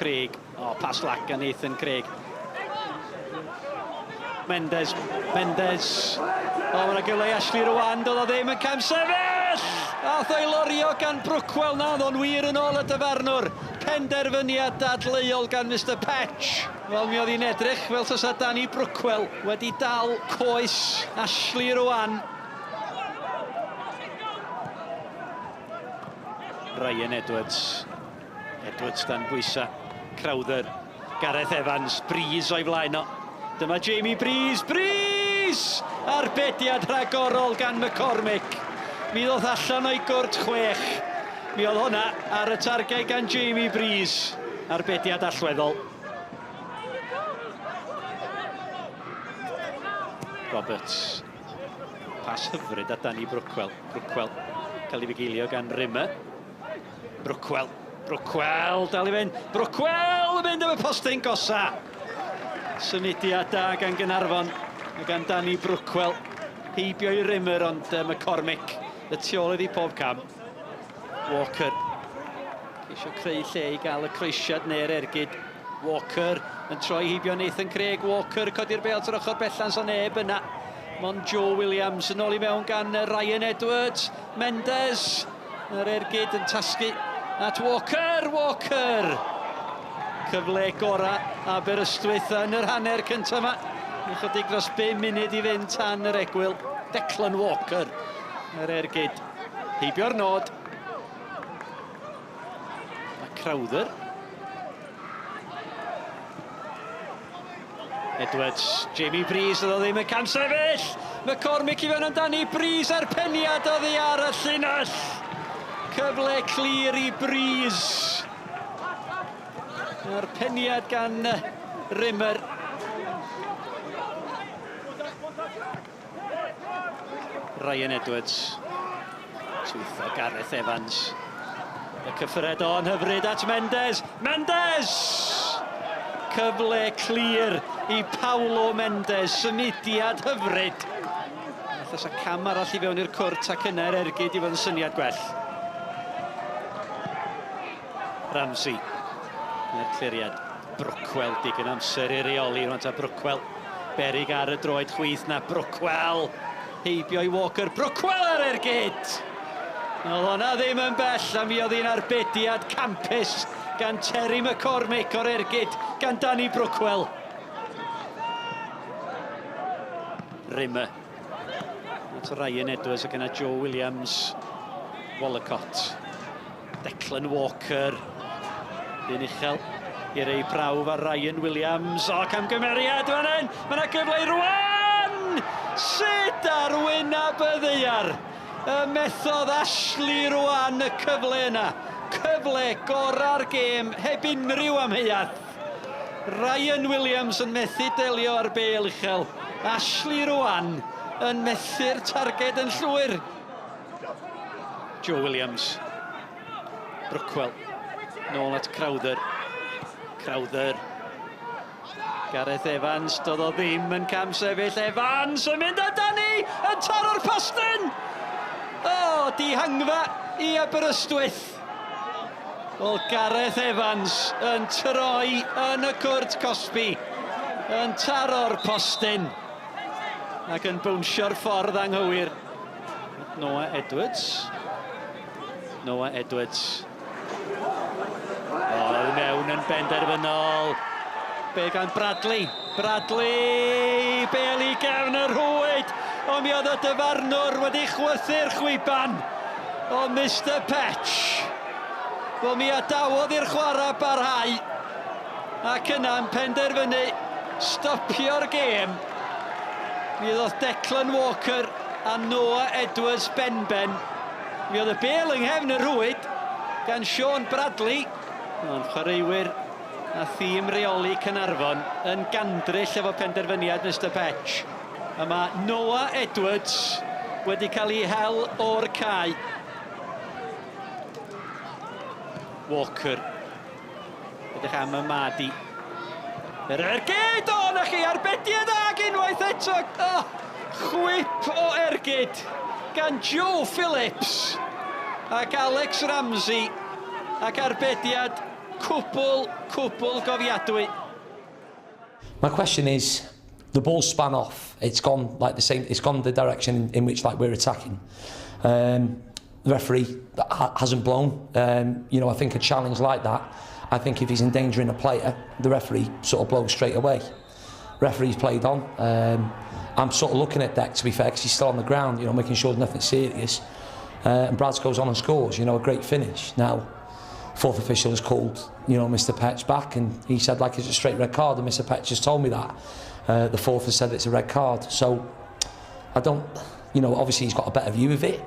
Craig. O, pas lac gan Nathan Craig. Mendes, Mendes. O, mae yna gyfle i Ashley Rowan, doedd o ddim yn camsefyll! Ath o'i lorio gan Brookwell, na, oedd o'n wir yn ôl y dyfarnwr. Penderfyniad dadleuol gan Mister Petch. Wel, mi oedd hi'n edrych fel tasa Danny Brookwell wedi dal coes Ashley Rowan. Ryan Edwards. Edwards dan bwysa. Crowther. Gareth Evans. Breeze o'i flaen o. Dyma Jamie Breeze. Breeze! Arbediad rhagorol gan McCormick. Mi ddoth allan o'i gwrt chwech. Mi oedd hwnna ar y targau gan Jamie Breeze. Arbediad allweddol. Roberts. Pas hyfryd at Danny Brookwell. Brookwell cael ei fugeilio gan Rimmer. Brookwell. Brookwell, dal i fynd. Brookwell yn mynd am y postyn gosa. Symudiad da gan Gaernarfon a gan Danny Brookwell. Heibio i Rimmer ond McCormick y tu ôl iddi pob cam. Walker. Ceisio creu lle i gael y croesiad neu'r ergyd. Walker yn troi heibio Nathan Craig. Walker codi'r bêl at yr ochr bellan, so neb yna. Mon Joe Williams yn ôl i mewn gan Ryan Edwards. Mendes. Yr ergyd yn tasgu at Walker, Walker! Cyfle gora Aberystwyth yn yr hanner cyntaf yma. Ychydig dros 5 munud i fynd tan yr egwyl. Declan Walker, yr ergyd. Heibio'r nod. Mae Crowther. Edwards, Jamie Breeze, oedd o ddim yn camsefyll! McCormick i fewn amdani, Breeze a'r peniad oddi ar y llinell! Cyfle clir i Breeze. A'r peniad gan Rimmer. Ryan Edwards. Twitho Gareth Evans. Y cyffred o'n hyfryd at Mendes. Mendes! Cyfle clir i Paulo Mendes. Symudiad hyfryd. Nath y cam arall i fewn i'r cwrt ac yna yr ergyd i fod yn syniad gwell. Ramsey. Mae'r cliriad. Brookwell digon amser i reoli rwan ta Brookwell. Berig ar y droed chwith na Brookwell. Heibio i Walker. Brookwell ar ergyd! Oedd hwnna ddim yn bell a mi oedd hi'n arbediad campus gan Terry McCormick o'r ergyd gan Danny Brookwell. Rimmer. At Ryan Edwards ac yna Joe Williams. Wallacott. Declan Walker. Un uchel i rei prawf ar Ryan Williams. O, camgymeriad fan hyn! Mae yna gyfle i rwan! Sut ar wyneb y ddaear? Y methodd Ashley rwan y cyfle yna. Cyfle gora'r gêm heb unrhyw amheuaeth. Ryan Williams yn methu delio ar bêl uchel. Ashley rwan yn methu'r targed yn llwyr. Joe Williams. Brookwell. Nôl at Crowther. Crowther. Gareth Evans, doedd o ddim yn cam sefyll. Evans yn mynd amdani! Yn taro'r postyn! O, oh, dihangfa i Aberystwyth. Wel, Gareth Evans yn troi yn y cwrt cosbi. Yn taro'r postyn. Ac yn bownsio'r ffordd anghywir. Noah Edwards. Noah Edwards. O, oh, mewn yn benderfynol. Be gan Bradley. Bradley! Bel i gefn y rhwyd! Ond mi oedd y dyfarnwr wedi chwythu'r chwiban. O, Mr Petch. Wel, mi adawodd i'r chwarae barhau. Ac yna'n penderfynu stopio'r gêm. Mi ddoth Declan Walker a Noah Edwards benben. Mi oedd y bêl yng nghefn y rhwyd gan Sean Bradley. Ond chwaraewyr a thîm reoli Caernarfon yn gandryll efo penderfyniad Mister Petch. A mae Noah Edwards wedi cael ei hel o'r cae. Walker. Edrych am y Madi. Yr ergyd! O, na chi, arbediad ag unwaith eto! Oh, chwip o ergyd gan Joe Phillips ac Alex Ramsey ac arbediad Cwbl, cwbl gofiadwy. My question is, the ball span off. It's gone like the same. It's gone the direction in which like we're attacking. The referee hasn't blown. I think a challenge like that, I think if he's endangering a player, the referee sort of blows straight away. Referee's played on. I'm sort of looking at Deck, to be fair, because he's still on the ground, making sure there's nothing serious. And Brads goes on and scores, a great finish. Now, fourth official has called, Mr. Petch back, and he said, like, it's a straight red card, and Mr. Petch has told me that. The fourth has said it's a red card. So, I don't, obviously he's got a better view of it.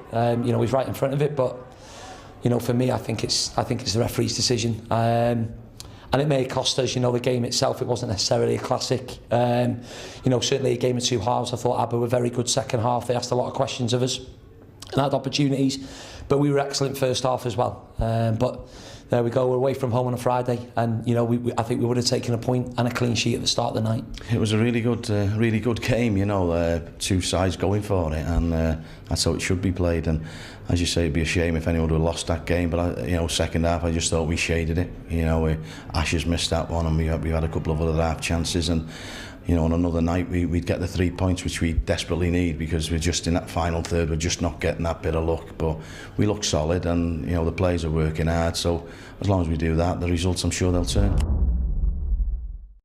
He's right in front of it, but, for me, I think it's the referee's decision. And it may cost us, the game itself. It wasn't necessarily a classic. Certainly a game of two halves. I thought Aber were very good second half. They asked a lot of questions of us and had opportunities, but we were excellent first half as well. But there we go. We're away from home on a Friday, and I think we would have taken a point and a clean sheet at the start of the night. It was a really good game. Two sides going for it, and that's how it should be played. And as you say, it'd be a shame if anyone would have lost that game. But second half, I just thought we shaded it. Ashes missed that one, and we had a couple of other half chances. And on another night we'd get the 3 points, which we desperately need, because we're just in that final third, we're just not getting that bit of luck. But we look solid, and the players are working hard. So as long as we do that, the results, I'm sure they'll turn.